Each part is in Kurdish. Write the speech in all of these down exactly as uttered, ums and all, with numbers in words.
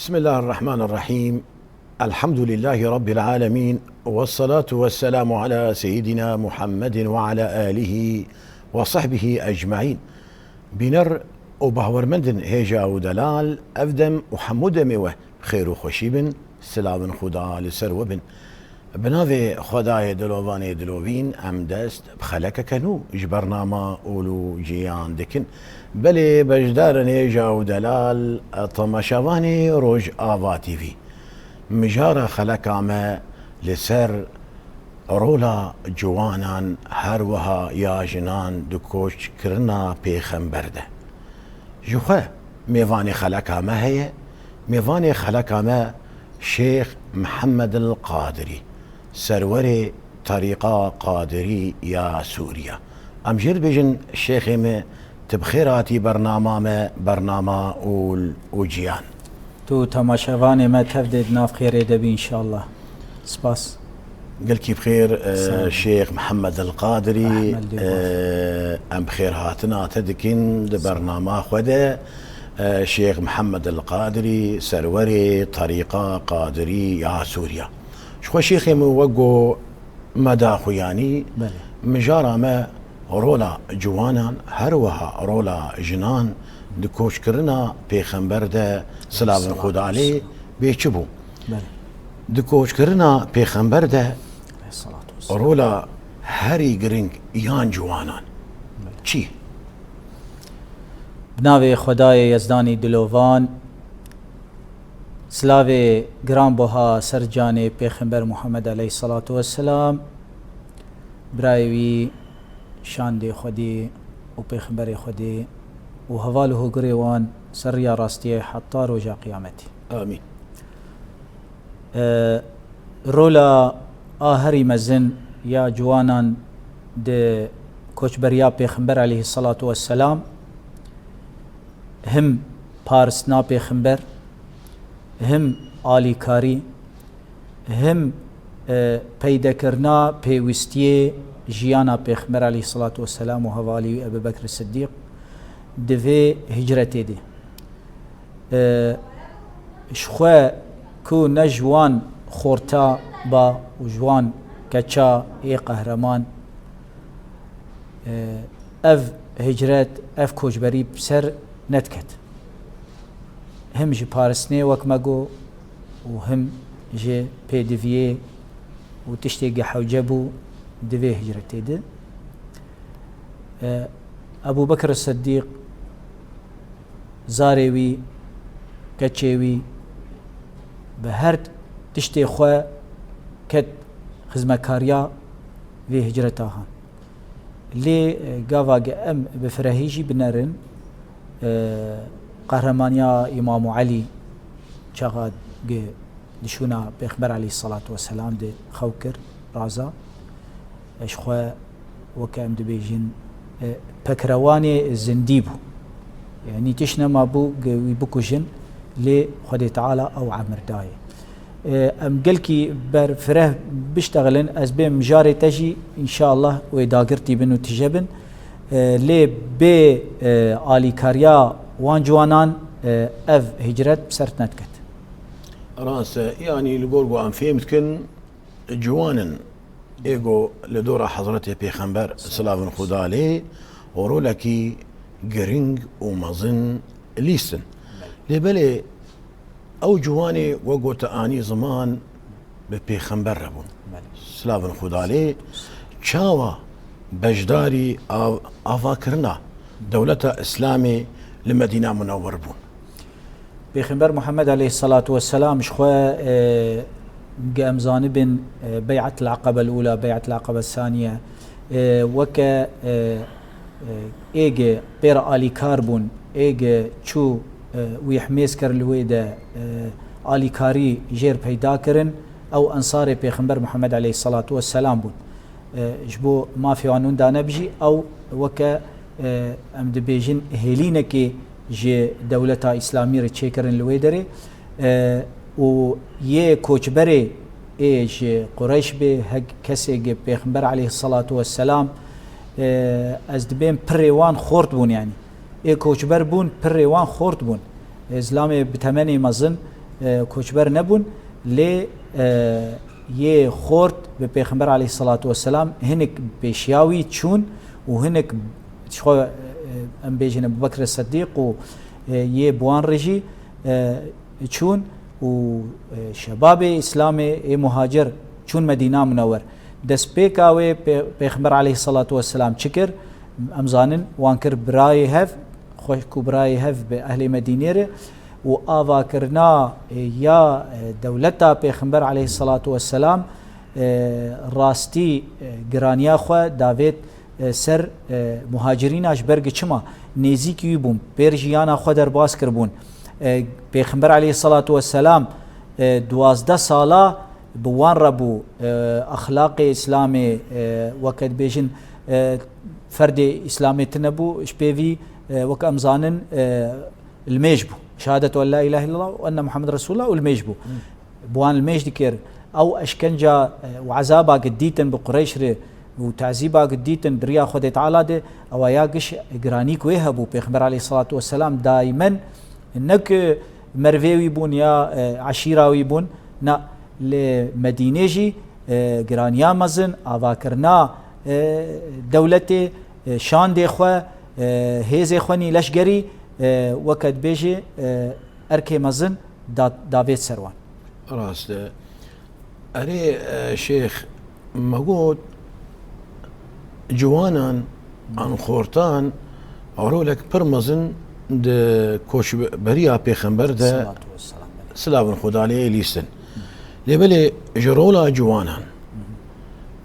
بسم الله الرحمن الرحيم. الحمد لله رب العالمين، والصلاة والسلام على سيدنا محمد وعلى آله وصحبه أجمعين. Bîner û bahwermendin hêja û delal, ev dem û hemû demê we xêr û xweşî bin, silavin Xuda li ser we bin. Bi navê Xwedayê dilovanê dilovîn, em dest bi xelekeke nû ji bernama Ol û Ciyan dikin. Belê beşdarên hêja û delal, temaşevanê Rojava T V. Mijara xeleka me li ser rola ciwanan, her wiha ya jinan di koçkirina pêxember de. Ji xwe mêvanê xeleka me heye. Mêvanê xeleka me Şêx Mihemed el Qadirî, serwerê terîqa Qadirî ya Sûriya. Em jê dibêjin, Şêxê me, tu bi xêr hatî bernama me, bernama Ol û Ciyan. Tu temaşevanê me tev dê di nav xêrê de bî înşallah. Spas. Gelkî bi xêr, e, Sağ ol. Şêx Mihemed el Qadirî, Rahmet li e, em bi xêr hatina te dikin di bernama xwe de. E, Şêx Mihemed el Qadirî, serwerê terîqa Qadirî ya Sûriya. Ji xwe şêxê min wek got me da xwe, yanî Belê. Mijara me rola ciwanan, her wiha rola jinan di koçkirina pêxember de, silavin Xuda lê, bê çi bû? Belê. Di koçkirina pêxember de Aleyhissalatu vesselam. Rola herî giring yan ciwanan Belê. Çi? Bi navê Xwedayê Yezdanî dilovan, silavê giranbuha ser canê Pêxember Muhammed aleyhissalatu vesselam, birayê wî, şandê Xwedê û Pêxemberê Xwedê û heval û hogirê wan ser riya rastiyê heta roja qiyametê. Amîn. E, rola a herî mezin ya ciwanan di koçberiya Pêxember aleyhissalatu vesselam, him paristina Pêxember, him alîkarî, him, e, peydekirina pêwîstiyê jiyana Pêxember aleyhissalatu vesselam û hevalî wî Ebu Bekr Siddîq di vê hicretê de. E, ji xwe ku ne ji wan xorta ba û ji wan keça ê qehreman, e, ev hicret, ev koçberî bi ser nediket. Him ji paristinê wek me got û him ji pêdiviyê û tiştê ge hewce bû di vê hicretê de. E, Ebû Bekir Siddîq, zarê wî, keçê wî, bi her tiştê xwe ket xizmekariya vê hicreta han. Lê, e, gava ge em bi firehî jî binerin, e, qehremaniya Îmam Elî çaxa ge di şûna Pêxember aleyhissalatu vesselam de xew kir, raza. E, ji xwe weke em dibêjin, e, pekrewanê zindî bû. Yanî tişt nema bû ge wî bikujin, lê Xwedê Teala ew emir dayê. E, em gelkî ber fireh biştexilin, ez bê mijarê te jî înşallah wê dagirtî bin û tije bin. E, lê bê, e, alîkariya wan ciwanan, e, ev hicret bi ser nediket. Rast e, yanî li gor ku em fêm dikin, ciwanin ê ku li dora Hezretê Pêxember, silavin Xuda lê, rolekî giring û mezin lîstin. Lê belê ew ciwanê wek ku te anî ziman bi Pêxember re bûn. Belê. Silavin Xuda lê, çawa beşdarî av-, avakirina dewleta Îslamê li Medîna Munewwer bûn? Pêxember Muhammed aleyhissalatu vesselam ji xwe, e, ge em zanibin, e, Bey'atil Aqabel Ula, Bey'atil Aqabel Saniye, e, weke, e, e, ê ge pê re alîkar bûn, ê ge çû, e, wî himêz kir li wê de, e, alîkarî jêr peyda kirin, ew ensarê Pêxember Muhammed aleyhissalatu vesselam bûn. E, ji bo mafê wan winda nebijî, ew weke, e, em dibêjin hêlînekê ji dewleta Îslamî re çêkirin li wê derê, e, û yê koçberê ê ji Qureyş bê, hek kesê ge Pêxember aleyhissalatu vesselam, e, ez dibêm pirê wan xort bûn, yanî ê koçber bûn, pirê wan xort bûn. E, zilamê bi temenê mezin, e, koçber nebûn, lê, e, yê xort bi Pêxember aleyhissalatu vesselam hinek pêşiya wî çûn û hinek, ji xwe, e, em bêjin Ebu Bekr Sedîq û, e, yê bi wan re jî, e, çûn û, e, şebabê Îslamê ê muhacir çûn Medîna Munewwer. Destpêka wê Pê-, Pêxember aleyhissalatu vesselam çi kir? Em zanin, wan kir birayê hev, xwişk û birayê hev bi ehlê Medînê re û avakirina, e, ya, e, dewleta Pêxember aleyhissalatu vesselam, e, rastî, e, giraniya xwe davêt, e, ser, e, muhacirîna ji ber gi çima nêzîkî wî bûn, pêr jiyana xwe derbas kiribûn. E, Pêxember aleyhissalatu vesselam, e, duwazdeh sala bi wan re bû, e, exlaqê Îslamê, e, weke dibêjin, e, ferdê Îslamê tune bû, ji pê vî, e, weke em zanin, e, limêj bû. Şehadetu en la ilahe illallah û enne Muhammed Resulullah û limêj bû. Bi wan limêj dikir. Ew eşkenca, e, û ezaba ku dîtin bi Qureyş re û tezîba ku dîtin di riya Xwedê Teala de, ewa ya giş giranî ku wê hebû. Pêxember aleyhissalatu vesselam daimen ne ku mervê wî bûn ya, e, eşîra wî bûn, na, li Medînê jî, e, giraniya mezin, avakirina, e, dewletê, e, şandê xwe, e, hêzê xwe nî leşgerî, e, weke dibêjê, e, erkê mezin da-, davêt ser wan. Rast e. Erê, e, Şêx, me got, ciwanan an xortan rolek pir mezin di koçberiya Pêxember de, Salatu vesselam, belê. Silavên Xwedê lê, lîstin. Lê belê ji rola ciwanan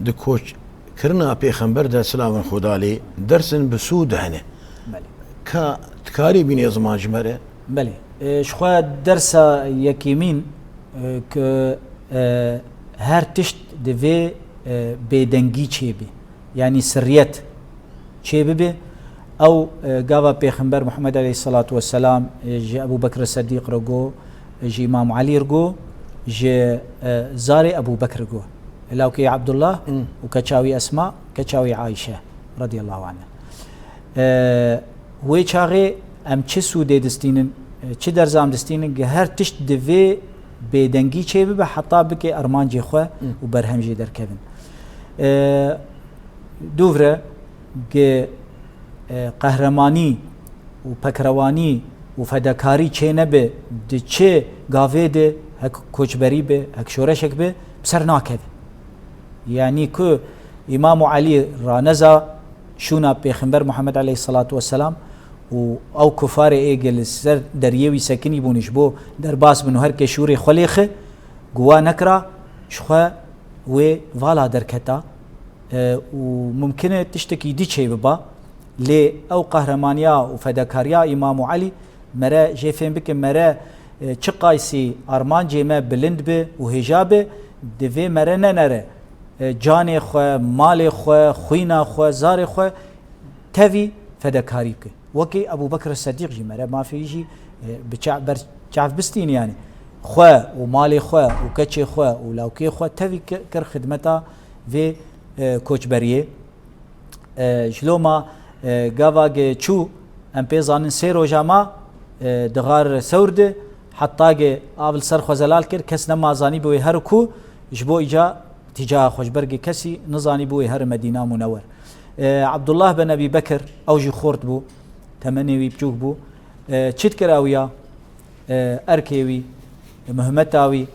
di koçkirina Pêxember de, Silavên Xwedê lê, dersin bi sûd hene. Belê. Ka dikarî bînê ziman ji me re? Belê. E, ji xwe dersa yekêmîn, e, ku, e, her tişt divê, e, bêdengî çêbe. Yanî sirriyet çêbibe. Ew, e, gava Pêxember Muhammed aleyhissalatu vesselam, e, ji Ebu Bekr Sedîq re got, e, ji Îmam Elî re got, ji, e, zarê Ebu Bekr re got. Lawkê Abdullah Hmm. û keça wî Esma, keça wî Ayşe radiyallahu anha. E, wê çaxê em çi sûdê distînin, e, çi derza em distînin, ki her tişt divê bêdengî çêbibe, heta bike armancê xwe Hmm. û berhem jê derkevin. E, dûv re, ki, e, qehremanî û pekrewanî û fedekarî çênebe di çi gavê de, hek koçberî be, hek şoreşek be, bi ser nakeve. Yanî ku Îmam Elî raneza şûna Pêxember Muhammed aleyhissalatu vesselam û ew kufarê ê ge li ser deriyê wî sekinî bûn ji bo derbas bin û her kes şûrê xwe lêxe, guwa nekira, ji xwe wê vala derketa, e, û mumkin e tiştekî dî çê biba, lê ew qehremanîya û fedakariya Îmam Elî mere jê fêm bike, mere, e, çiqaysî armancê me bilind be û hêja be, divê mere nenere, e, canê xwe, malê xwe, xwîna xwe, zarê xwe tevî fedekarî bike. Wekî Ebû Bekr Sedîq jî mere mafê wî jî, e, bi ça-, ber çav bistîn, yanî xwe û malê xwe û keçê xwe û lawkê xwe tevî ki-, kir xidmeta vê, e, koçberiyê. E, ji loma, e, gava ge çû, em pê zanin sê roja ma, e, di xar Sewr de, heta ge av li ser xwe zelal kir, kes nema zanî bi wê her ku, ji bo îca tîcaha xwe, ji ber ge kesî nizanî bi wê her Medîna Munewer. E, Abdullah bin Ebî Bekir, ew jî xort bû, temenê wî biçûk bû. E, çi dikir ew ya? E, erkê wî, muhimeta wî,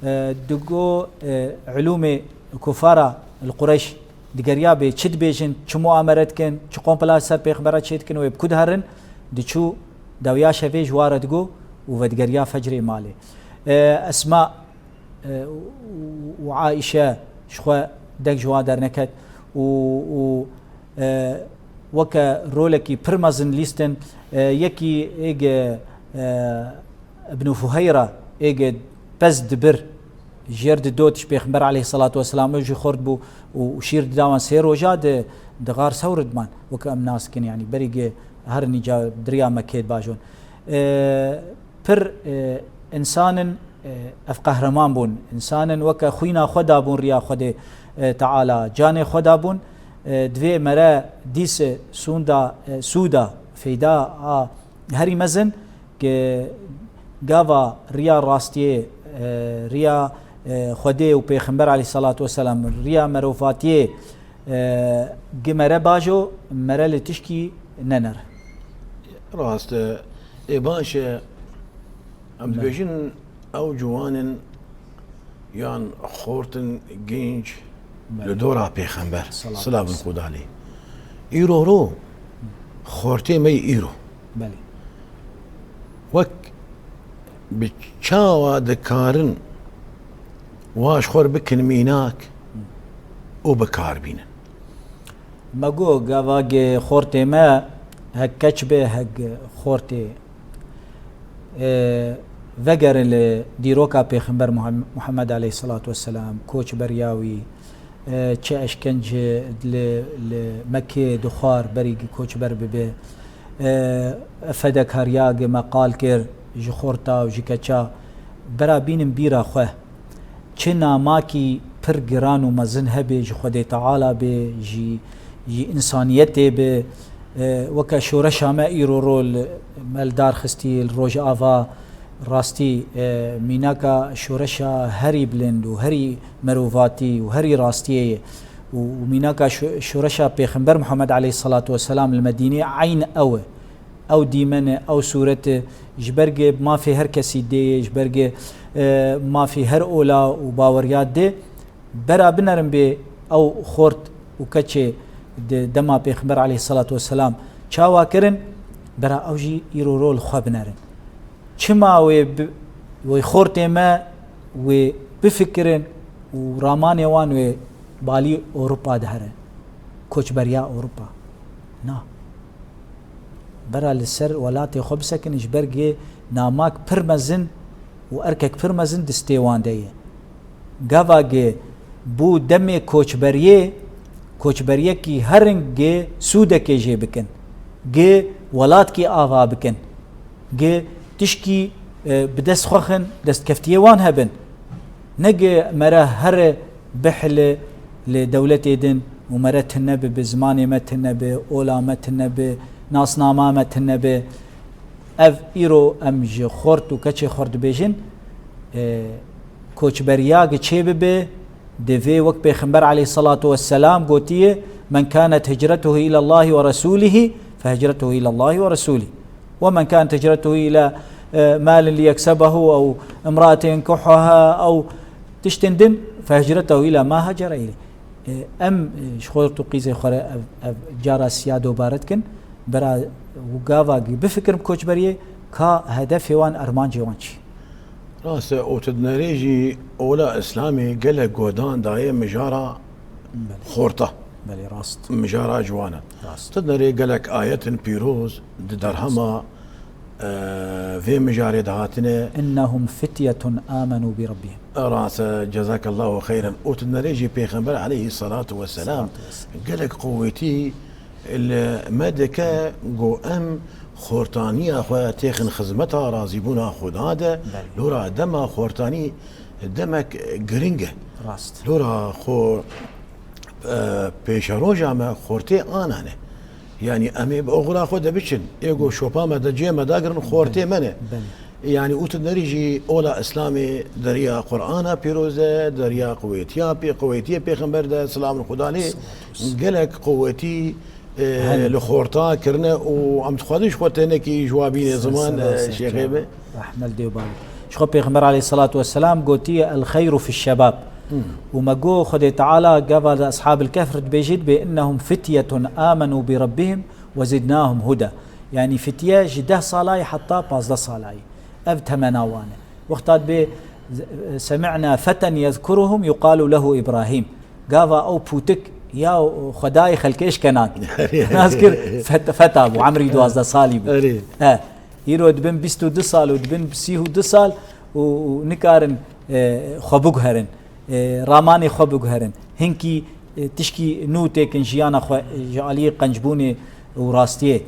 e, digo, e, ilûmê kufara li Qureyş digeriya bê çi dibêjin, çi muamere dikin, çi kompla ser pêxembera çê dikin, wê bi ku diherin, diçû dawiya şevê ji wa re digo û vedigeriya fecrê malê. E, Esma, e, û, û Aîşe ji xwe deng ji wan derneket û, û, e, weke rolekî pir mezin lîstin, e, yekî êge, e, Ibn Fuheyra êge pez dibir, jêr didot ji Pêxember aleyhissalatu vesselam, ew jî xort bû û, û şîr dida wan sê roja di, di xar Sewr diman, weke em nas dikin, yanî berî ge her nîca diriya Mekkê dibajon. E, pir, e, însanin, e, ev qehreman bûn. Însanin weke xwîna xwe dabûn riya Xwedê, e, Teala. Canê xwe dabûn. E, divê mere dîse sûnda, e, sûda, feyda a herî mezin ki Gava riya rastiyê, e, riya, e, Xwedê û Pêxember aleyhissalatu vesselam, riya merovatiyê, e, gi mere bajo, mere li tişkî nener. Rast e, ê baş e, em Belê. dibêjin ew ciwanin yan xortin ginc Belê. li dora Pêxember, Salatu silavin vesselam. Xwedalê. Îro ro, xortê me yî îro. Belê. Wek bi çawa dikarin wa ji xwe re bikin mînak û bi kar bînin. Me got, gava ge xortê me, hek keç be, hek xortê, e, vegerin li dîroka Pêxember Muham-, Muhammed aleyhissalatu vesselam, koçberiya wî, e, çi eşkence li, li Mekkê dixwar berî koçber bibe. E, fedekariya ge me qal kir ji xorta û ji keça. Bera bînin bîra xwe. Çi namakî pir giran û mezin hebe ji Xwedê Teala be, ji, ji însaniyetê be, e, weke şoreşa me îro ro li me li dar xistî li Rojava, rastî, e, mînaka şoreşa herî bilind û herî merovatî û herî rastiyê ye. Û, û mînaka şo-, şoreşa Pêxember Muhammed aleyhissalatu vesselam li Medînê eyn ew e. Ew dîmen e, ew sûret e, ji ber ge mafê her kesî dê ye, ji ber ge, e, mafê her ola û baweriya dê. Bera binerin bê ew xort û keçê di dema Pêxember aleyhissalatu vesselam çawa kirin, bera ew jî îro ro li xwe binerin. Çima wê bi-, wê xortê me wê bifikirin û ramanê wan wê balî Ewropa dihere, koçberiya Ewropa? Na. Bera li ser welatê xwe bisekinin, ji ber gê namak pir mezin û erkek pir mezin distê wan de ye. Gava gê bû demê koçberiyê, koçberiyekî herin gê sûdekê jê bikin. Gê welatkî ava bikin. Gê tişkî, e, bi dest xwe xin, destkeftiyê wan hebin. Ne gê mere here bihile li dewletê din û mere tune bi, bi zimanê me tune bi, ola me tune bi, nasnama me tune bi. Ev îro em ji xort û keçê xort dibêjin, e, koçberiya gi çê bibe, divê wek Pêxember aleyhissalatu vesselam gotiye, "Men kanet hicretuhu ilallahi ve resulihi, fe hicretuhu ilallahi ve resulihi. Ve men kanet hicretuhu ila, e, malin liyeksebehu ew imraatin yenkihuha ew tiştin din, fe hicretuhu ila ma hacere ileyh." E, em, e, ji xort û qîzê xwe re ev, ev cara siya dobare dikin. Bera û gava gî bifikirin koçberiyê, ka hedefê wan, armancê wan çi? Rast e, û tu dinerê jî ola Îslamê gelek guhdan daye mijara Belê. xorta. Belê, rast. Mijara ciwanan. Rast. Tu dinerê gelek ayetin pîroz di derhema, e, vê mijarê de hatine. "Innehum fityetun amenu bi rabbihim." Rast e, cezakallahu xeyren. Û tu dinerê jî Pêxember aleyhissalatu vesselam Salatu vesselam. gelek qûwetî li me dike ku em xortaniya xwe têxin xizmeta razîbûna Xuda de. Belê. Lora dema xortanî demek giring e. Rast. Lora xo-, e, pêşeroja me xortê anan e. Yanî em ê bi oxira xwe de biçin. Ê ku şopa me de cê me dagirin xortê me ne. Belê. Yanî û tu nerî jî ola Îslamê deriya Qur'ana pîroz e, deriya qûwetiya pê-, qûwetiyê Pêxember de, silamên Xuda lê, Salatu vesselam. gelek qûwetî, e, Hene. li xorta kirine û em dixwazin ji xwe tenekî ji wa bîne ziman, Sera e, serçe. şêxê be. Rahmet dê bal. Ji xwe Pêxember aleyhissalatu vesselam gotiye, "El xeyru fi şebab." Hmm. Û me got, Xwedê Teala gava li Eshabil Kehf re dibêjî, dibê, "Innehum fityetun amenu bi rabbihim ve zidnahum huda." Yanî fitye ji deh salayî heta pazdeh salayî. Ev temena wan e. Wexta dibê, "Semi'na feten yezkuruhum yuqalu lehu Îbrahîm." Gava ew pûtik ya Xwedayê xelkê eşkenan. Nas kir, fet-, feta bû, emrî duwazdeh salî bû. Erê. He. Îro dibin bîst û du sal û dibin sî û du sal û, û nikarin, e, xwe biguherin. E, ramanê xwe biguherin. Hinkî, e, tişkî nû têkin jiyana xwe, e, ji aliyê qencbûnê û rastiyê.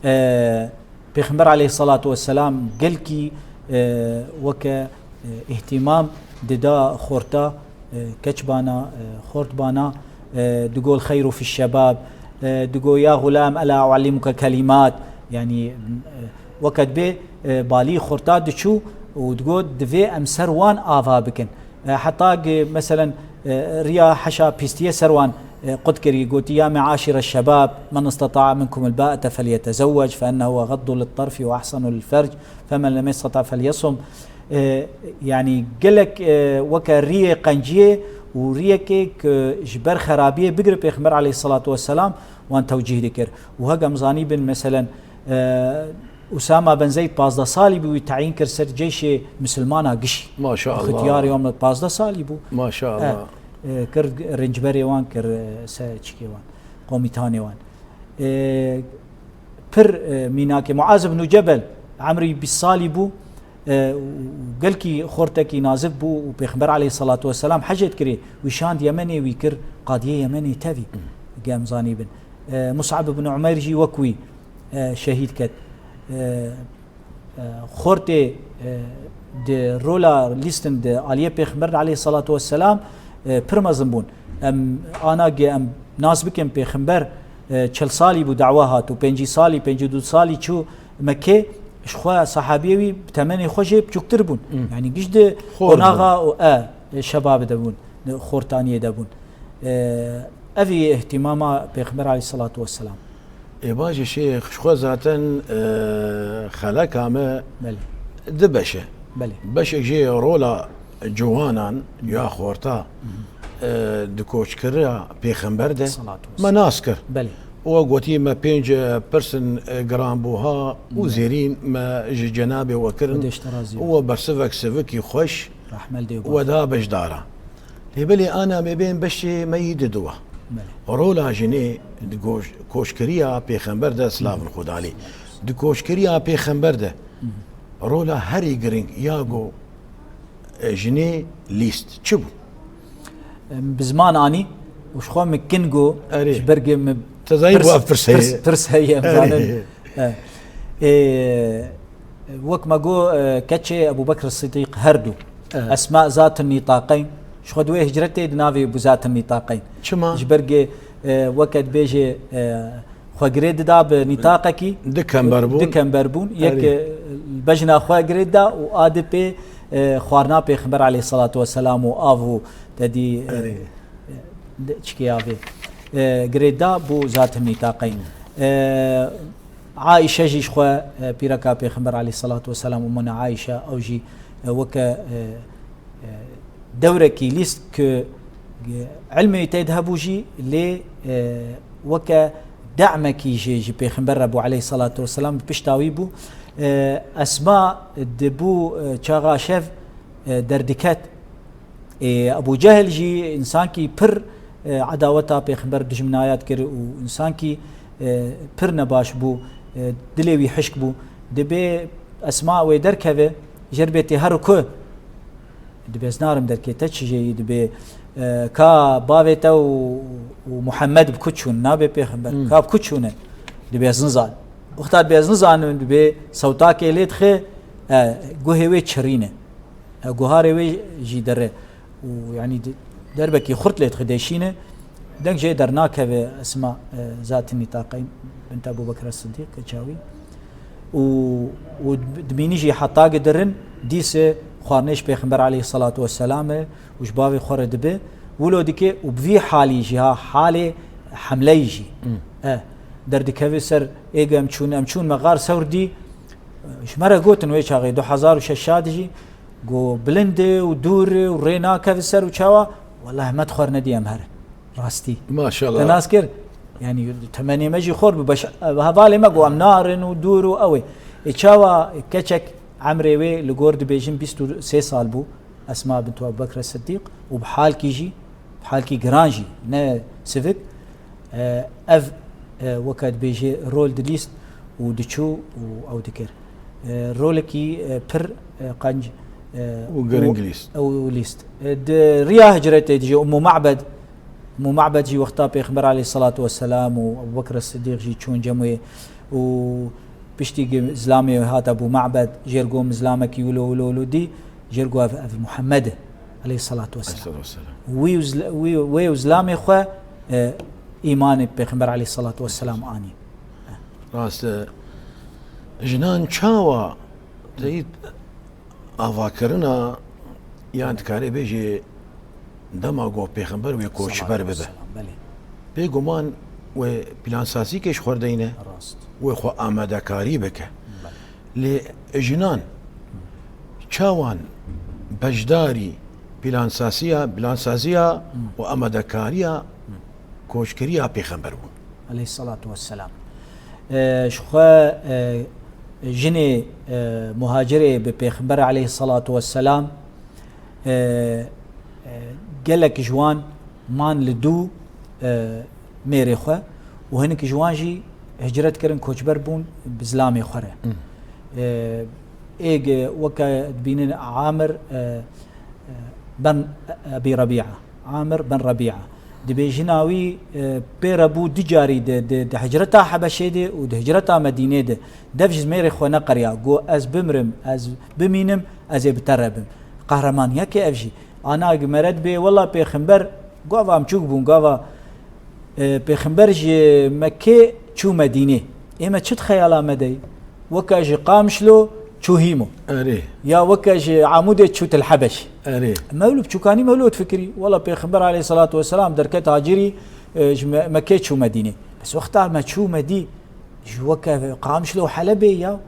E, Pêxember aleyhissalatu vesselam gelkî, e, weke, e, îhtîmam dida xorta, e, keç bana, e, xort bana, e, digot, "El xeyru fi şebab", e, digot, "Ya xulam, ela uallimuke kelimat", yanî, e, Weke dibê, e, balî xorta diçû û digot, divê em ser wan ava bikin. E, heta gi, meselen, e, riya heşa pîstiyê ser wan, e, qut kirî, gotî, "Ya meaşîre şebab, men isteta'a minkum el-ba'ete felyetezewwec, fe ennehu egaddu lit-tarfi ve ahsanu lil-ferc, femen lem yesteta felyesum." E, yanî gelek, e, weke riyê qenciyê û riyekê ku ji ber xerabiyê bigire Pêxember aleyhisselatu vesselam wan tewcîh dikir. Û hek em zanîbin, meselen, e, Usama bin Zeyd pazdeh salî bû, wî tayîn kir ser ceyşê misilmana gişî. Maşallah. Xityarê wan pazdeh salî bû. Maşallah. E, e, kir rincberê wan, kir, e, se çikê wan, komîtanê wan. E, pir, e, mînakê Muaz ibn Cebel, emrî bîst salî bû, e, û gelkî xortekî nazik bû û Pêxember aleyhisselatu vesselam hecê dikirê, wî şand Yemenê, wî kir qadiyê Yemenê tevî, gem zanîbin. E, Mus'ab ibn Umeir jî wek wî, e, şehîd ket. E, e, xortê, e, di rola lîstin di aliyê Pêxember aleyhisselatu vesselam, e, pir mezin bûn. Em ana ge em nas bikin, Pêxember, e, çil salî bû dawa hat û pêncî salî, pêncî du salî çû Mekkê, ji xwe sahabiyê wî bi temenê xwe jê biçûktir bûn. Hmm. Yanî giş di Xor bûn. Qonaxa û, e, şebabê de bûn, di xortaniyê de bûn. E, ev î ihtimama Pêxember aleyhisselatu vesselam. Ê, baş e, Şêx, ji xwe zaten, e, xeleka me Belê. Di beş e. Belê. Beşek jê rola ciwanan ya xorta, Hı hı. e, di koçkiriya Pêxember de Salatu me nas kir. Belê. Û we gotî me pênc, e, pirsin, e, giranbûha û Belê. Zêrîn me ji cenabê we kirin. Xwedê ji te razî be. Û we bersivek sivikî xweş Rahmel dê we da beşdara. Lê belê ana me bên beşê me yî didiwa. Belê. Rola jinê di goş-, koşkiriya Pêxember de silavin Xwedalî. Di koşkiriya Pêxember de Hı hı. rola herî giring ya go, e, jinê lîst çi bû? Em bi ziman anî û ji xwe min kin go Erê. Ji ber ge min Te zanî pirs, bu ev pirs heye. Pirs, pirs heye, em Erê. Zanin. E, e, wek me go, e, keçê Ebû Bekr Sidîq her du. Evet. Esma zatin nîtaqeyn. Ji xwe di wê hicretê di navê bû zatin nîtaqeyn. Çima? Ji ber ge, e, weke dibêje, e, xwe girê dida bi nîtaqekî. Di kember bûn. Di kember bûn. Yek, Erê. e, bejna xwe girê dida û a di pê, e, xwarina Pêxember aleyhisselatu vesselam û av û te dî, e, Erê. e, de-, çikê avê, e, girê da bû zatin nîtaqeyn. E, Aîşe jî ji xwe, e, pîreka Pêxember aleyhisselatu vesselam, Ummuna Aîşe, ew jî, e, weke, e, e, dewrekî lîst ku, e, ilmê tê de hebû jî, lê, e, weke demekî jê ji Pêxember re bû aleyhisselatu vesselam, bi pişta wî bû. E, Esma dibû, e, çaxa şev, e, derdiket. Ê, Ebû Cehil jî însankî pir, e, edaweta Pêxember dijminaya dikir û însankî, e, pir nebaş bû, e, dilê wî hişk bû. Dibê Esma wê derkeve, jêr bê tê her ku. Dibê ez narim derkê, te çi jê yî dibê, e, ka bavê te û, û Muhammed bi ku çûn, nabê Pêxember, Hmm. ka bi ku çûne? Dibê ez nizan. Wexta dibê ez nizanim, dibê sewtakê lê dixe, e, guhê wê çirîne. E, guharê wê jî dere û, yanî, di-, derbekî xurt lê dixe, deşîne. Deng jê dernakeve Esma, e, zatin nîtaqeyn bint Ebû Bekr Sidîq, keça wî. Û, û dimînî jî heta gidirin, dîse xwarinê ji Pêxember aleyhisselatu vesselam e û ji bavê xwe re dibe. Wilo dike û bi vî halî jî, ha, halê hemleyî jî. Hmm. E, derdikeve ser êge em çûn, em çûn mexar Sewr dî, ji me re gotin wê çaxê du hezar û şeş de jî, Go bilind e û dûr e û rê nakeve ser û çawa? Wellahî me dixwar nedî em herin. Rastî. Maşallah. Te nas kir? Yanî temenê me jî xor bû. Beş, hevalê me go em narin û dûr û ew ê. Ê çawa keçek emrê wê li gor dibêjin bîst û sê sal bû. Esma bint Ebu Bekr Sidîq û bi halkî jî, bi halkî giran jî, ne sivik. E, ev, e, weke dibêje rol dilîst û diçû û ew dikir. E, rolekî, e, pir, e, qenc, e, Û giring û, lîst. û lîst. E, di riya hicretê dijî Ummu Ma'bed, Ummu Ma'bed jî wexta Pêxember aleyhisselatu vesselam û Ebu Bekr Sidîq jî çûn cem wê û piştî ki zilamê wê hat Ebu Ma'bed, jêr go min zilamekî wilo, wilo, wilo dî, jêr go ev, ev Muhammed e, aleyhisselatu vesselam. Aleyhisselatu vesselam. Wî û zil-, wî, wê û zilamê xwe, e, îmanê Pêxember aleyhisselatu vesselam anî. Rast e. Jinan çawa teyî avakirina yan dikarê bêjê dema ku pêxember wê koçber bibe? Bêguman wê plansazîkê ji xwe deyne, wê xwe amadekarî bike. Lê jinan çawan beşdarî plansaziya, plansaziya û amadekariya koçkeriya pêxember bûn? Aleyhissalatu vesselam. E, ji xwe, e, jinê, e, muhacirê bi pêxember aleyhissalatu vesselam, e, e, gelek ji wan man li dû, e, mêrê xwe û hinek ji wan jî hicret kirin, koçber bûn bi zilamê xwe re. E, êg weke dibînin Amir, e, e, ben Ebî Rebîa. Amir ben Rebîa. Dibê jina wî, e, pê re bû du carî di, di, di hicreta Hebeşê de û di hicreta Medînê de. Dev ji mêrê xwe neqeriya. Got, ez bimrim, ez bimînim, ez ê bi te re bim. Qehremaniyekê ev jî. Ana gi meret bê, wela pêxember, gava em çûk bûn, gava, e, pêxember ji Mekkê çû Medînê. Ê me çi di xeyala me de ye? Weke ji Qamişlo çû Hîmo. Erê. Ya weke ji Amûdê çû Til Hebeş. Erê. Me wilo bi çûkanî me wilo difikirî. Wela pêxember aleyhissalatu vesselam derket hacirî, e, ji Me-, Mekkê çû Medînê. Bes wexta me çû me dî, ji weke Qamişlo Helebê ya,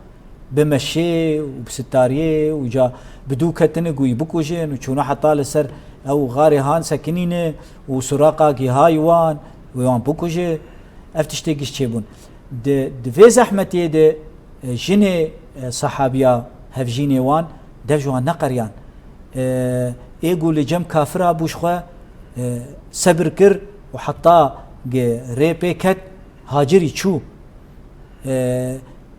bi meşê û bi sitariyê û ca bi dû ketine ku wî bikujin û çûne heta li ser ew xarê han sekinîne û Suraqa gîhay wan, wê wan bikuje. Ev tiştê giş çêbûn. Di, di vê zehmetiyê de, e, jinê, e, sehabiya hevjînê wan dev ji wan neqeriyan. E, ê ku li cem kafira bû ji xwe, e, sebir kir û heta ge rê pê ket, hacirî çû. E,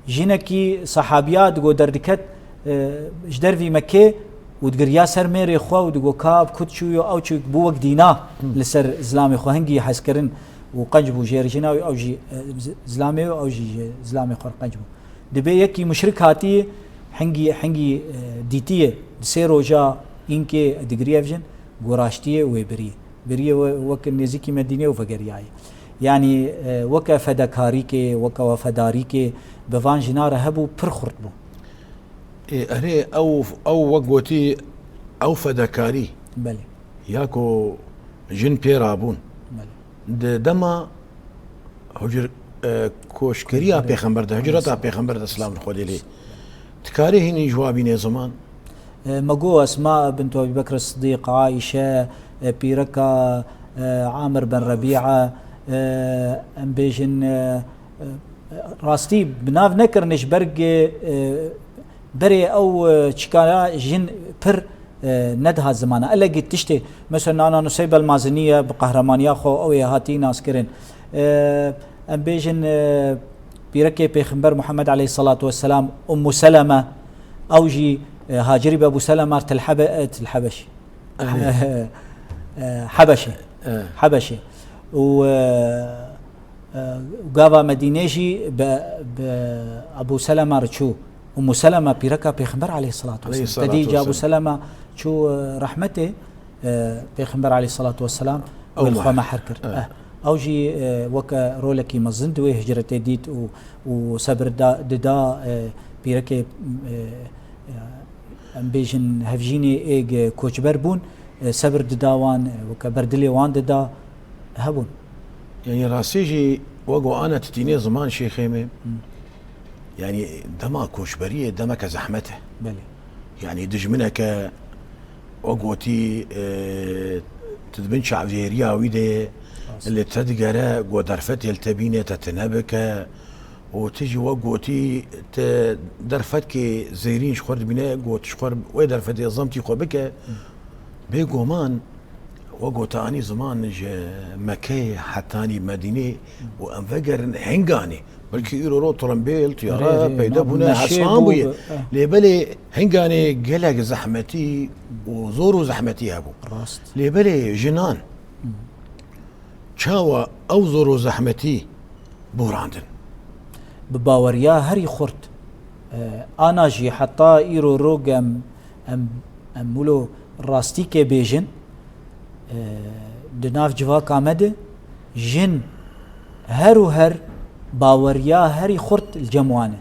jinekî sehabiya digo derdiket, e, ji dervî Mekkê û digiriya ser mêrê xwe û digo, ka bi kut çûyo, ew çû bû wek dîna li ser zilamê xwe, hingî hezkirin û qenc bû jêr jina wî, ew jî, e, z-, zilamê wî, ew jî ji zilamê xwe re qenc bû. Dibê yekî muşrik hatî, hingî, hingî, e, dîtiye, di sê roja înkê digiriye ev jin, goraştiye wê biriye. Biriye we-, wek nêzîkî Medînê û vegeriyaye. Yanî, e, weke fedekarîkê, weke wefedarîkê bi van jina re hebû, pir xurt bû. Ê, erê, ew, ew wek gotî, ew fedekarî. Belê. Ya ku jin pê rabûn. Belê. Di dema hicr-, e, koçkeriya Pêxember de, hicreta Pêxember de, selam li Xwedê lê. Dikarê hînî ji wa bînê ziman? E, me got Esma bint Ebî Bekr Sidîq, Aîşe, e, pîreka, e, Amir ben Rebîa, e, em bêjin, e, e, rastî bi nav nekirine ji ber ge, e, berê ew, e, çikara jin pir, e, nedihat zimana. Elegî tiştê, mesela nana Nuseybel Maziniye bi qehramaniya xwe ew ê hatî naskirin. E, em bêjin, e, pîrekê Pêxember Muhammed aleyhissalatu vesselam, Ummu Seleme, ew jî, e, hacirî be Ebu Seleme, Til Hebe-, e, Til Hebeş. Erê. E, Hebeşê. E. Hebeşê. Û, e, e, gava Medînê jî be, be Ebu Seleme re çû. Ummu Seleme pîreka Pêxember aleyhissalatu vesselam. Aleyhissalatu vesselam. Te dî ca Ebu Seleme çû, e, rehmetê, e, Pêxember aleyhissalatu vesselam wê li xwe meher kir. Evet. Eh. Ew jî, e, weke rolekî mezin di wê hicretê dît û, û sebir da, dida, e, pîrekê, e, e, em bêjin hevjînê êg koçber bûn, e, sebir dida wan, e, weke berdilê wan dida, hebûn. Yanî rastî jî wek we ana titînê ziman şêxê me. Hmm. Yanî dema koçberiyê demeke zehmet e. Belê. Yanî dijmineke, wek gotî, e, tu di bin çavdêriya wî de ye, li te digere, ku derfetê li te bîne, te tune bike. Û tu jî wek gotî, tu derfetkê zêrîn ji xwe dibîne, ku tu ji xwe wê derfetê zimtî xwe bike. Bêguman, wek ku te anî ziman, ji Mekeyê hetanî Medînê û em vegerin hinganê. Belkî îro ro tirembêl, tiyara peyda bûne, hesman bûye. Lê belê hinganê gelek zehmetî û zor û zehmetî hebû. Rast. Lê belê jinan çawa ew zor û zehmetî borandin? Bi baweriya herî xurt. E, ana jî heta îro ro gem em, em wilo rastîkê bêjin, e, di nav civaka me de jin her û her baweriya herî xurt li cem wan e.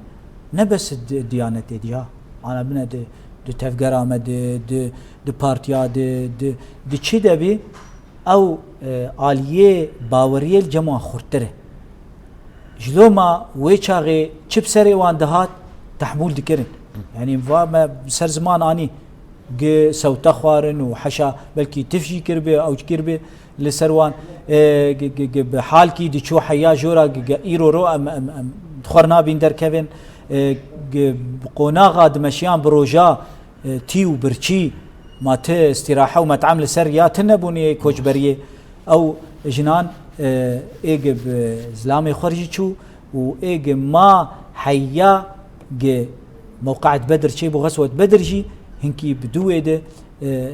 Ne bes di, diyanetê diya. Ana bine di, di tevgera me di, di, di partiya di, di, di çi de bî, ew, e, aliyê baweriyê li cem wan xurttir e. Ji loma wê çaxê çi bi serê wan dihat, tehmûl dikirin. Yanî va me ser ziman anî, gi sewte xwarin û heşa belkî tif jî kiribê, ew kiribê li ser wan, e, gi, gi, gi bi halkî diçû heya jora gi, gi îro ro em, em, em xwer nabîn derkevin, e, gi bi qonaxa dimeşiyan bi roja, e, tî û birçî, ma ti îstîrahe û met'em li ser ya tune bûnê koçberiyê. Ew jinan, e, ê gi bi zilamê xwe jî çû û ê gi ma heya gi mewqeet Bedir çêbû, Xeswet Bedir jî hinkî bi dû wê de, e,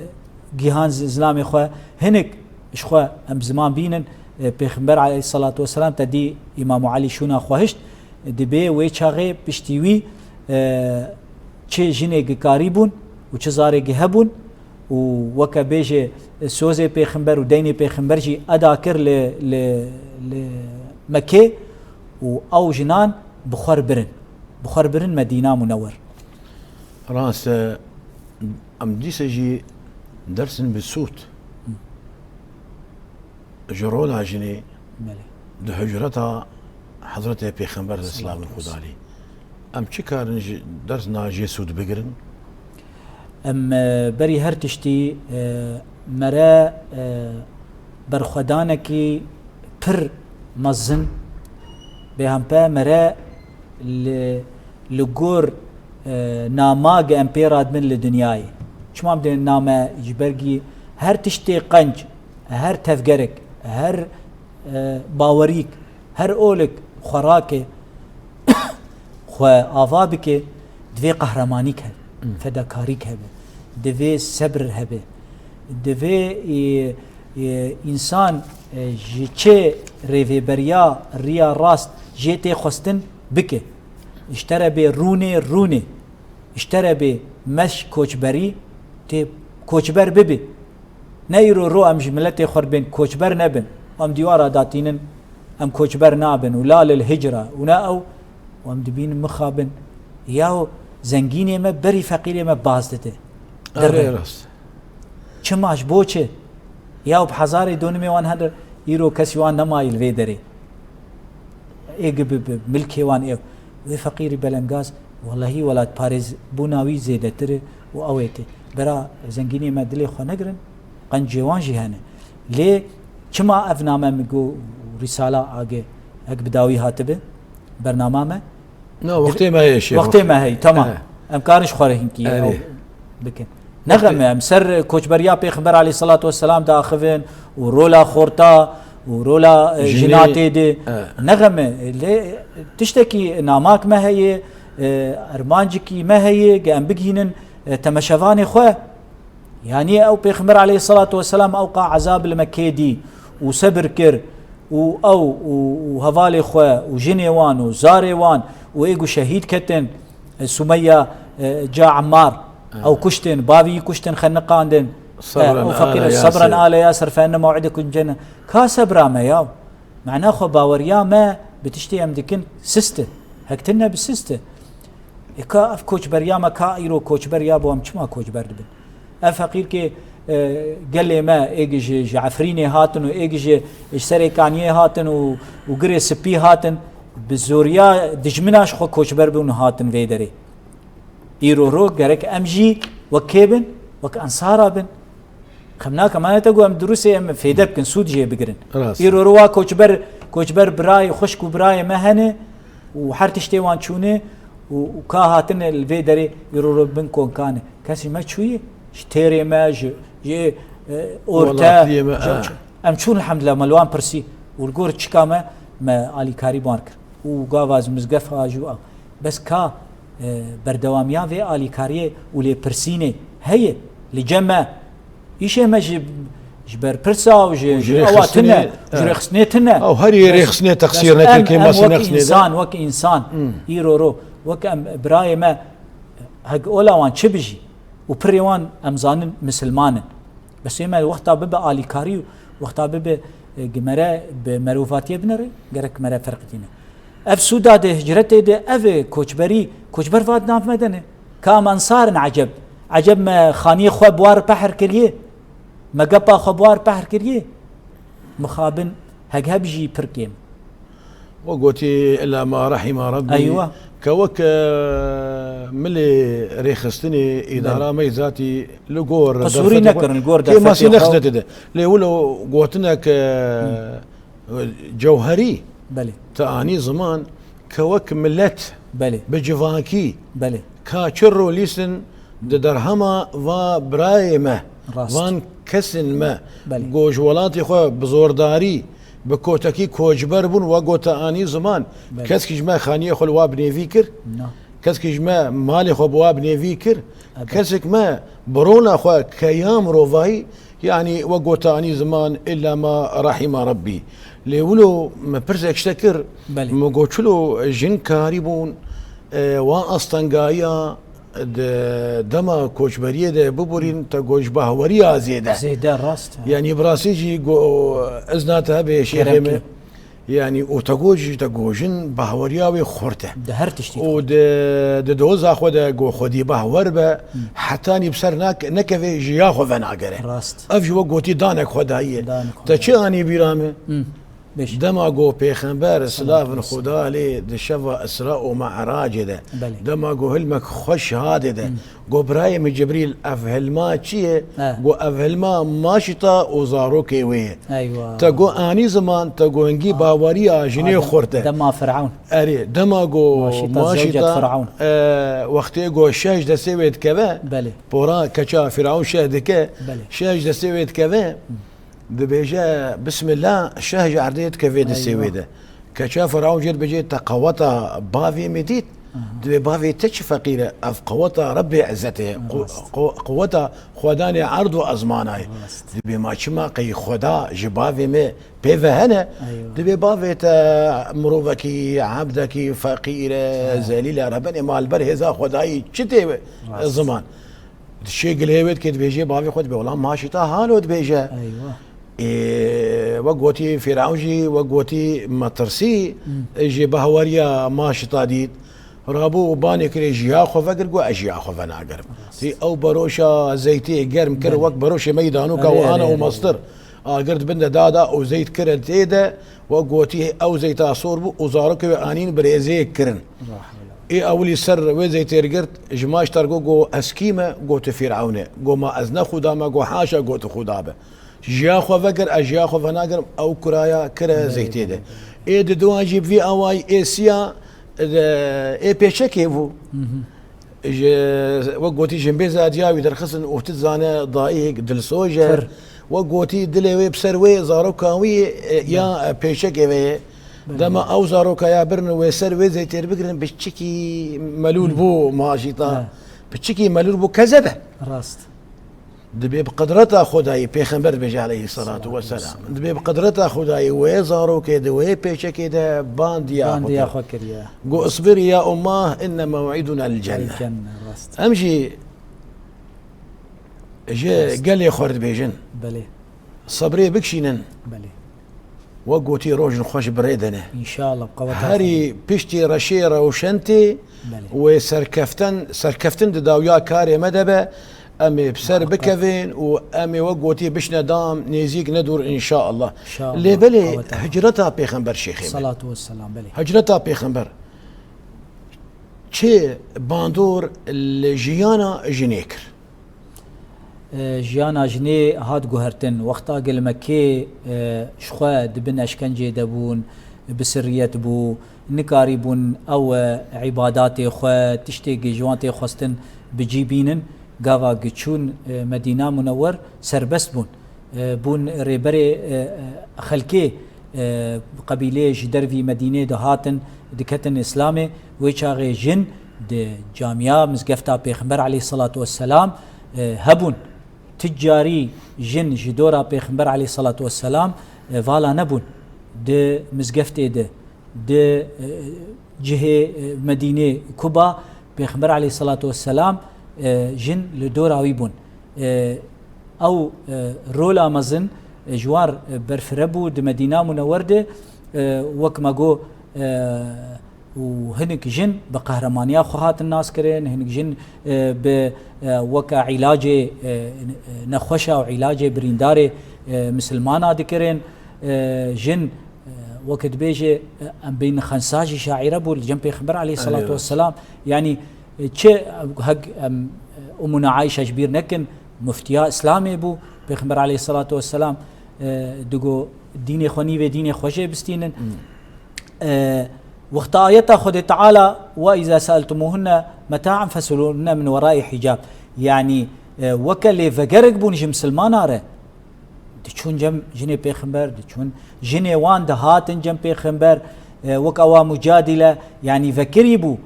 gihan zi-, zilamê xwe. Hinek ji xwe em bi ziman bînin, e, Pêxember aleyhisselatu vesselam te dî Îmam Elî şûna xwe hişt, dibê wê çaxê piştî wî, e, çi jinê gikarî bûn û çi zarê gi hebûn û weke bêje sozê Pêxember û deynê Pêxember jî eda kir li, li, li Mekê û ew jinan bi xwer birin. Bi xwer birin Medîna Munewwer. Rast e, em dîse jî dersin bi sûd. Ji rola jinê Belê. Di hucreta Hezretê Pêxember de silavên Xwedalî. Em çi karin ji dersna jê sûd bigirin? Em, e, berî her tiştî, e, mere, e, berxwedanekî pir mezin bêhempe mere li, li gor, e, nama ge em pê radibin li dinyayê. Çima em dê name ji bergî her tiştê qenc, her tevgerek, her, e, bawerîk, her olek xwe rake, xwe ava bike, divê qehremanîk hebe, Hmm. fedakarîk hebe, divê sebr hebe, divê, e, e, însan, e, ji çi rêveberiya riya rast jê tê xwestin bike. Ji te re bê rûnê, rûnê. Ji te re bê meş koçberî tê koçber bibi. Ne îro ro em ji miletê xwe bên koçber nebin. Em dîwara datînin, em koçber nabin û la lil hicra û ne ew, û em dibînin mixabin. Yaw zengînê me berî feqîrê me baz dide. Erê Dire. rast. Çima ji bo çi? Yaw bi hezarê donimê wan hene îro kesî wan nemayî li vê derê. Ê gi bi, bi milkê wan ê. Wê feqîrî belengaz, wellahî welatparêzbûna wî zêdetir e û ew ê tê. Bera zengînê me dilê xwe negirin, qencê wan jî hene. Lê çima ev name min got rîsala age, hek bi dawî hatibe, bernama me? Na, wextê me heye, şêx, Wextê wextê. me heye, tamam. He. Em karin ji xwe re hinkî Erê. ew bikin. Ne Wextê- xem e, em ser koçberiya Pêxember aleyhissalatu vesselam diaxivin û rola xorta û rola, e, Jinê. jina tê de. He. Ne xem e, lê tiştekî namak me heye, e, ermancikî me heye, ge em bigihînin, e, temeşevanê xwe. Yanî ew Pêxember aleyhissalatu vesselam ewqa ezab li Mekkê dî û sebir kir û ew û, û hevalê xwe û jinê wan û zarê wan û ê ku şehîd ketin, e, Sumeya, e, ca Emmar, Ha. ew kuştin, bavî kuştin, xeniqandin. Sabran E, û feqîr, ala Yasir. Sabran ala Yasir, fe inne mew'idekum cenne. Ka sebra me ya. Mana xwe baweriya me bi tiştê em dikin sist e. Hek tine bi sist e. E ka ev koçberiya me ka îro koçber ya bo em çima koçber dibin? Ev feqîr ki, e, gelê me êg ji, ji Efrînê hatin û êg ji, ji Serê Kaniyê hatin û, û Girê Spî hatin, bi zoriya dijmina ji xwe koçber bûn û hatin vê derê. Îro ro gerek em jî wek kê bin, wek ensara bin. Xem nake, mane te got em dirusê em fêde bikin, sûd jê bigirin. Rast. Îro ro wa koçber, koçber birayê, xwişk û birayê me hene û her tiştê wan çûne û, û ka hatine li vê derê îro ro bin konkan e. Kesî me çûye, ji têrê me, ji, ji, e, orte, Welatliyê me, ji, ha. em çûn elhamdulillah, me li wan pirsî û li gor çika me, me alîkarî wan kir. Û gava ji mizgef a jû a. Bes ka, e, berdewamiya vê alîkariyê û lêpirsînê heye li cem me. Îşê me ji, ji berpirsa û ji, Û ji ji ewa rêxistinê, tune, ji e. rêxistinê tune. Ew her yê Bes, rêxistinê bes texsîr em, nekir, kê em masî wek nexistinê de. însan, wek însan, Hmm. îro ro, wek em birayê me, hek ola wan çi bijî û pirê wan em zanin misilman in. Bes ê me wexta bibe alîkarî û wexta bibe, e, gi mere bi merovatiyê binere, gerek mere ferq tîne. Ev sûda de hicretê de ev e koçberî, koçber vat nav me dene. Ka em ensar in eceb. Eceb me xaniyê xwe bi war pehr kiriye? Me gepa xwe bi war pehr kiriye? Mixabin heg heb jî pir kêm. We gotî, "Illa ma rahîma Rabbî." Eywa. Ke wek, e, milê rêxistinê îdara Belê. me zatî li gor Qisûrî derfetê xwe nekirin, li gor kêmasî derfetê xwe. nexiste de. Lê wilo gotinek, e, Cewherî Belê. te anî ziman ke wek milet Belê. bi civakî Belê. ka çi rolîstin di derhema va birayê me, Rast. van kesên me, Belê. ku ji welatê xwe bi zordarî, bi kotekî koçber bûn, we got te anî ziman. Belê. Keskî ji me xaniyê xwe li wa binêvî kir. Na. Keskî ji me malê xwe bi wa binêvî kir. Ebed. Kesek me bi rona xwe ke ya mirovayî, yanî we gotanî ziman, illa ma rahîma Rabbî. Lê wilo me pirsek ji te kir, Belê. me got çilo jin karîbûn, e, wan astengayiya di dema koçberiyê de biborîn, te got ji bahweriya zêde. Zêde rast, he. Yanî bi rastî jî go, izna te hebe şêxê Kerem me. kî. Yanî û te got jî te got jin bahweriya wê xurt e. Di her tiştî de. Û di, di doza xwe de got xwedî bahwer be, Hmm. hetanî bi ser nak-, nekeve ji ya xwe venagere. Rast. Ev ji we gotî danek xwedayî ye. Danek Te xwedayî. çi anî bîra min? Hmm. Bêj. Dema got pêxember, Salatu silavin vesselam. Xuda lê di şeva Isra û Mi'racê de. Belê. Dema got hilmek xweş hadê de. Hmm. Got, "Birayê min Cibrîl, ev hilma çi ye?" He. Got, "Ev hilma maşîta û zarokê wê ye." Eywa. Te got, "Anî ziman, te got, hingî Ah. baweriya jinê Ah, dem-, xurt e." dema Firavun. Erê, dema got, Maşîta maşîta, zewcet Firavun. e, wextê got, şeh ji destê wê dikeve, Belê. pora keça Firavun şeh dike, Belê. şeh ji destê wê dikeve, Hı. dibêje, "Bismillah", şeh ji erdê dikeve destê Eywa. wê de. Keça Firavun jê dibêje, "Te qeweta bavê min dît?" Aha. Dibê, "Bavê te çi feqîr e? Ev qeweta Rebbê Izzetê ye. Qu-, Rast. qu-, qeweta Xwedanê erd û ezmana ye." Rast. Dibê, "Ma çima qey Xweda ji bavê me pê ve hene?" Eywa. Dibê, "Bavê te mirovekî, ebdekî feqîr e, Ha. zelîl e, rebenê ma li ber hêza Xwedayî çi tê Rast. ziman?" Dişê gilê wê dike dibêje, bavê xwe dibê, "Wela maşîta halo dibêje." Eywa. Ê, wek gotî Fîrawn jî, wek gotî metirsî Hmm. ji bahweriya maşîta dît. Rabû û banê kirê ji ya xwe vegirt, got, "Ez ji ya xwe venagerim." Rast. Tî ew beroşa zeytê germ kir, Belê. wek beroşê me yî danoka Erê, û ana erê, û erê, mestir. erê. Agir di bin de dada û zeyt kire tê de, wek gotî ew zeyta sor bû û zarokê wê anîn birêzê kirin. Rahmela. Ê ewilî ser wê zeytê girt, ji maşîta re got, got, "Ez kî me?" Got, "Tu Fîrawn e." Got, "Ma ez ne Xuda me?" Got, "Haşa." Got, "Tu Xuda be. Ji ya xwe vegir, ez ji ya xwe venagirim." Ew kuraya kire Belê, zeytê de. belê, belê. Ê di duan jî bi vî awayî ê siya, e, ê pêçekê bû. Mhm. Ji, wek gotî, jinbêza diya wî derxistin û tu dizane dayik dilsoz e. Pir. Wek gotî, dilê wê bi ser wê zaroka wî, e, ya, Belê. e, pêçekê ve ye. Belê. Dema ew zaroka ya birin wê ser wê zeytêr bigirin, biçikî melûl Hmm. bû maşîta. He. Biçikî melûl bû keze be. Rast. Dibê bi qidreta Xwedayî, Pêxember dibêje aleyhisselatu Salatu vesselam. vesselam. Dibê bi qidreta Xwedayî wê zarokê de, wê pêçekê de bandiya xwe Bandiya kir. xwe kiriye. Got, "Isbirî ya ummah, inne mew'iduna el cenne." El cenne, rast. Em jî ji Rast. gelê xwe re dibêjin. Belê. Sebrê bikişînin. Belê. Wek gotî, rojin xweş bi rê de ne. Înşallah, bi qeweta Herî Xwedê. piştî reşê rewşen tê, Belê. wê serkeften, serkeftin di dawiya karê me de be, em ê bi ser Muhakkak. bikevin û em ê wek gotî bişne dam, nêzîk ne dûr, înşallah. Înşallah, Lê belê, qeweta Xwedê. hicreta Pêxember şêxê me. Salatu vesselam, belê. Hicreta Pêxember çi bandor li jiyana jinê kir? E, jiyana jinê hat guhertin. Wexta gelmekê, e, ji xwe di bin eşkencê de bûn, bi sirriyet bû, nikarîbûn ew, e, îbadatê xwe, tiştê ku ji wan tê xwestin bi cî bînin. Gava ku çûn, e, Medîna Munewwer serbest bûn. E, bûn rêberê, e, e, xelkê, e, qebîleyê ji dervî Medînê dihatin, diketin Îslamê. Wê çaxê jin di camiya mizgefta Pêxember aleyhisselatu vesselam, e, hebûn. Tu carî jin ji dora Pêxember aleyhisselatu vesselam, e, vala nebûn di mizgeftê de, di, e, cihê, e, Medînê Kuba, Pêxember aleyhisselatu vesselam, e, jin li dora wî bûn. E, ew, e, rola mezin, e, ji wan, e, berfire bû di Medîna Munewwer de, e, wek me got, E, û hinek jin bi qehremanîya xwe hatin naskirin, hinek jin, e, bi, e, weke îlacê, e, nexweşa û îlacê birîndarê, e, misilmana dikirin. E, jin, e, weke dibêje, e, em bêjin Xensa jî şaîre bû li cem Pêxember aleyhissalatu vesselam. Yanî, e, çi hek em, e, Umuna Ayşe ji bîr nekin, muftiya Îslamê bû, Pêxember aleyhissalatu vesselam, e, digo dînê xwe nîvê dînê xwe jê bistînin. E, wexta ayeta Xwedê Teala, "Ve izâ seeltumuhunne meta'an feselûhunne min werâi hicab." Yanî, e, weke lêvegerek bûn ji misilmana re. Diçûn cem jinê pêxember, diçûn jinê wan dihatin cem pêxember, e, wek ewa mucadîle, yanî vekirî bû.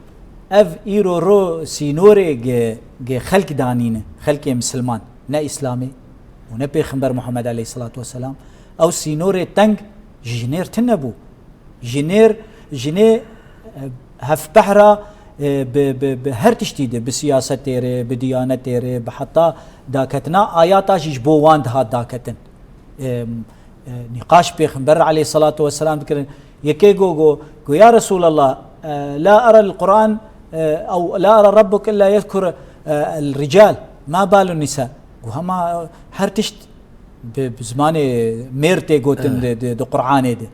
Ev îro ro sînorê gi, gi xelk danîne, xelkê misilman, ne Îslamê û ne Pêxember Muhammed aleyhissalatu vesselam. Ew sînorê teng ji jinêr tune bû. Jinêr, jinê, e, hevpehra, e, bi, bi, bi her tiştî de, bi siyasetê re, bi diyanetê re, bi heta daketina ayata jî ji bo wan dihat daketin. E, e, nîqaş Pêxember aleyhissalatu vesselam dikirin. Yekê go, go, go, "Ya Resulallah, e, la ara l-Qur'an, e, ew la ara rabbuk illa yezkur, e, el-rical, ma balun nisa." Go, "Hema her tişt bi, bi zimanê mêr tê gotin di, di, di Qur'anê de."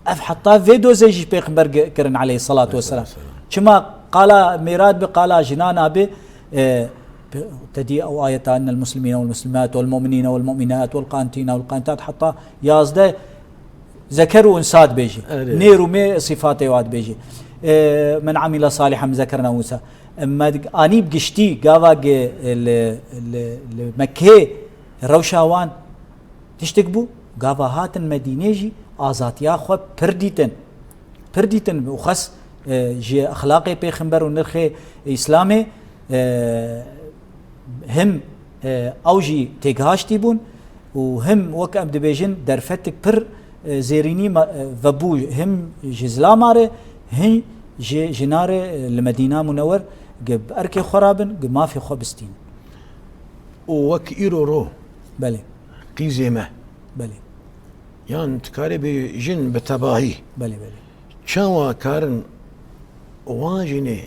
Ev heta vê dozê jî Pêxember ge-, kirin aleyhissalatu vesselam. Çima qala mêra dibe, qala jinan abe, e, bi, te dî ew ayeta, "Innel muslimîne wel muslimât wel mu'minîne wel mu'minât wel qanitîne wel qanitât", heta yazdeh zeker û unsa dibêje. Erê. Nêr û mê sifatê wa dibêje. E, "Men amile salihan min zekerin ew unsa." Em anî bi giştî gava ge, e, li, li, li Mekkê rewşa wan tiştek bû, gava hatin Medînê jî azatiya xwe pir dîtin. Pir dîtin û xwest, e, ji exlaqê Pêxember û nirxê Îslamê, e, him, e, ew jî têgihaştî bûn û him wek em dibêjin derfetik pir, e, zêrînî ma-, e, vebû him ji zilama re, him ji jina re, e, li Medîna Munewer gi bi erkê xwe rabin, gi mafê xwe bistîn. Û wek îro ro Belê. qîzê me. Belê. Yan tu karê bêjin bi tebahî. Belê, belê. Çawa karin wan jinê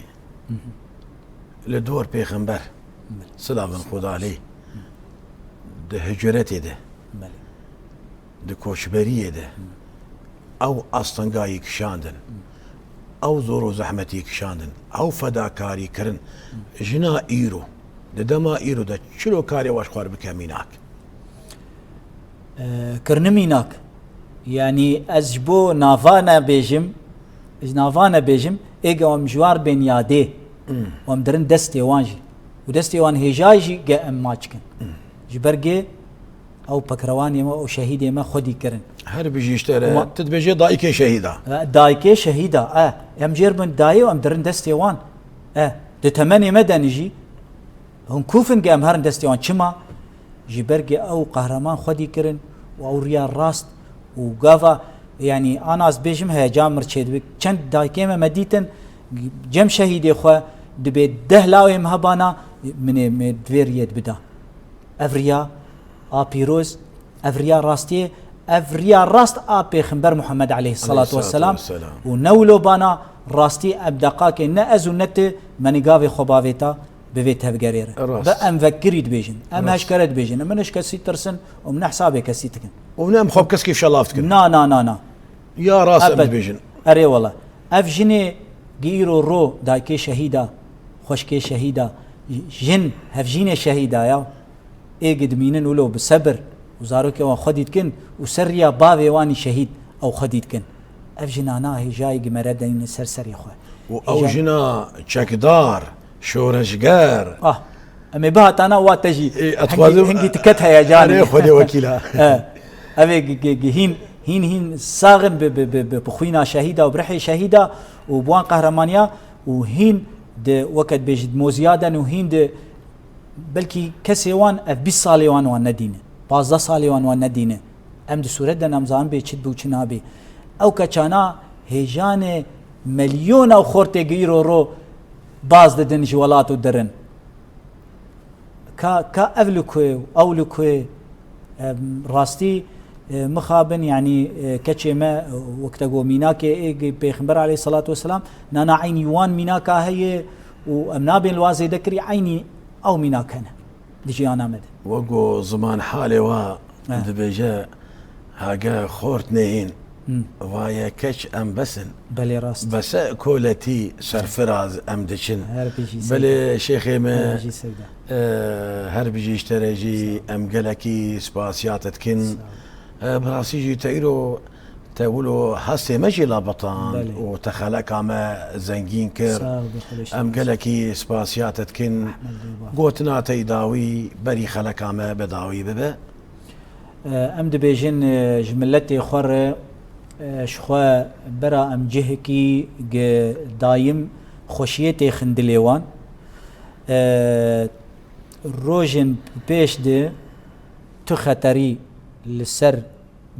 Mhm. li dor pêxember Belê. silavin Xwedalê di hicretê de, Belê. di koçberiyê de ew astengayî kişandin, ew zor û zehmetî kişandin, ew fedakarî kirin. Jina îro, di dema îro de çilo karê we ji xwe re bike mînak? E, kirine mînak. Yanî ez ji bo nava nebêjim, ji nava nebêjim, ê ge em ji war bên yadê, Hmm. em dirin destê wan jî. Û destê wan hêjayî jî ge em maç kin. Hmm. Ji ber gê ew pekrewanê me û şehîdê me xwedî kirin. Her bijî ji te re, Huma- tu dibêje dayikê şehîda. E, dayikê şehîda, e. Em jêr bin dayê û em dirin destê wan. E, di temenê me de ne jî, hûn kûfin ge em herin destê wan. Çima? Ji ber ge ew qehreman xwedî kirin û ew riya rast û gava, yanî, ana ez bêjim heyecan mir çêdibik. Çend dayikê me me dîtin, cem şehîdê xwe dibê deh lawê me hebana, min ê, me divê riyê bida. Ev riya a pîroz, ev riya rastiyê, ev riya rast a Pêxember Muhammed aleyhissalatu vesselam. Aleyhissalatu vesselam. Û ne wilo bana rastî em deqakê ne ez û ne tu me nî gavê xwe bavêta bi vê tevgerê re. Rast. Bi em vekirî dibêjin. Em Rast. heşkere dibêjin. Em ne ji kesî tirsin û em ne hesabê kesî dikin. Û ne em xwe bi kes kêfşa laf dikin. Na, na, na, na. Ya rast em Ebed. dibêjin. Erê wele. Ev jinê gi îro ro dayikê şehîda, xweşkê şehîda, jin hevjînê şehîda ya. Ê gi dimînin wilo bi sebir û zarokê wan xwedî dikin û ser riya bavê wan î şehîd ew xwedî dikin. Ev jinana hêjayî gi mere deynin ser serê xwe. Û ew Hêjayî jina çekdar, şoreşger. Ah, em ê bihatana wa te jî Ê, ez hingî, dixwazim hingî tiket heyecanê. Erê, Xwedê wekîla. E, ev ê gi, gi, gi hîn, hîn, hîn saxin bi, bi, bi, bi, bi xwîna şehîda û bi rihê şehîda û bi wan qehremanîya û hîn di, weke dibêjî, di moziya de ne û hîn di belkî kesê wan ev bîst salê wan wan nedîne, pazdeh salê wan wan nedîne. Em di sûret de ne em zanin bê çi dibû çi nabê. Ew keçana hêjanê melyona û xortê gi îro ro baz didin ji welat û dirin. Ka, ka ev li ku ye û ew li ku ye, em, rastî, e, mixabin, yanî, e, keçê me, e, wek te got mînakê ê Pêxember aleyhissalatu vesselam, nana eynî wan mînaka heye û em nabên li wan zêdekirî eynî ew mînak hene di jiyana me de. Wek ku ziman halê wa He. dibêje, hage xort nehîn, Hmm. vaye keç em besin. Belê rast. Bese koletî serfiraz em diçin. Her bijî Belê Seyda. Şêxê me, Her bijî Seyda. e, her bijî ji te re jî Sağ ol. em gelekî spasiya te dikin. Sağ ol. E, bi rastî jî te îro te wilo hestê me jî labetan Belê. û te xeleka me zengîn kir. Sağ ol, bi xweşî. Em gelekî spasiya te dikin. Ehmed Dûba. Gotina te yî dawî berî xeleka me bi dawî bibe. E, em dibêjin, e, ji miletê xwe re, e, ji xwe bera em cihekî gi dayim xweşiyê têxin dilê wan. E, rojên pêş de tu xeterî li ser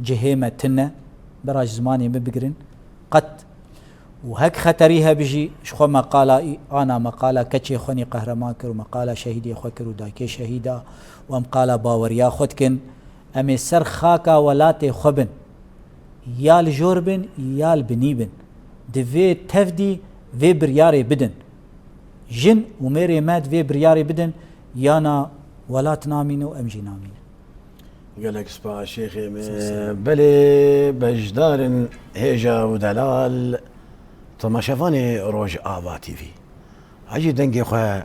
cihê me tune, bera ji zimanê me bigirin, qet û hek xeterî hebijî, ji xwe meqala î-, ana meqala keçê xwenî qehreman kir û meqala şehîdê xwe kir û dayikê şehîda û em qala baweriya xwe dikin. Em ê ser xaka welatê xwe bin. Ya li jor bin, ya li binî bin. Di vê tevdî vê biryarê bidin. Jin û mêrê me di vê biryarê bidin, yana welat namîne û em jî namînin. Gelek spas şêxê me. Sağ ol. Belê beşdarin hêja û delal, temaşevanê Rojava T V. Hecî dengê xwe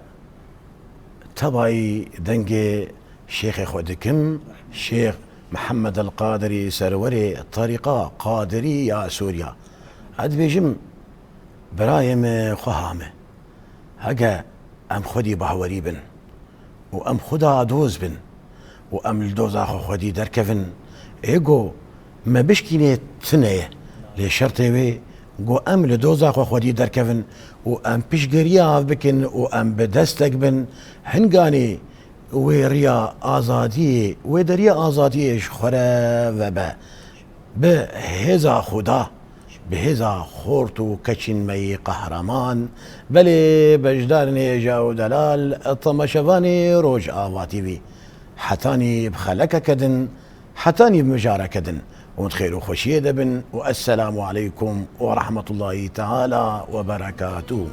tebayî dengê şêxê xwe dikim, Şêx Mihemed El Qadirî serwerê terîqa Qadirî ya Sûriya. Ez dibêjim, birayê me, xweha me, hege em xwedî bahwerî bin û em xweda doz bin û em li doza xwe xwedî derkevin, ê go me bişkînê tune ye. Lê şertê wê go em li doza xwe xwedî derkevin û em piştgiriya ev bikin û em bi destek bin, hinganî wê riya azadiyê, wê deriya azadiyê ji xwe re vebe. Bi hêza Xuda, bi hêza xort û keçîn me yî qehreman, belê beşdarên hêja û delal, temaşevanê Rojava T V. Hetanî bi xelekeke din, hetanî bi mijareke din. Hûn di xêr û xweşiyê de bin û esselamu aleykum we rahmetullahî teala we berekatuh.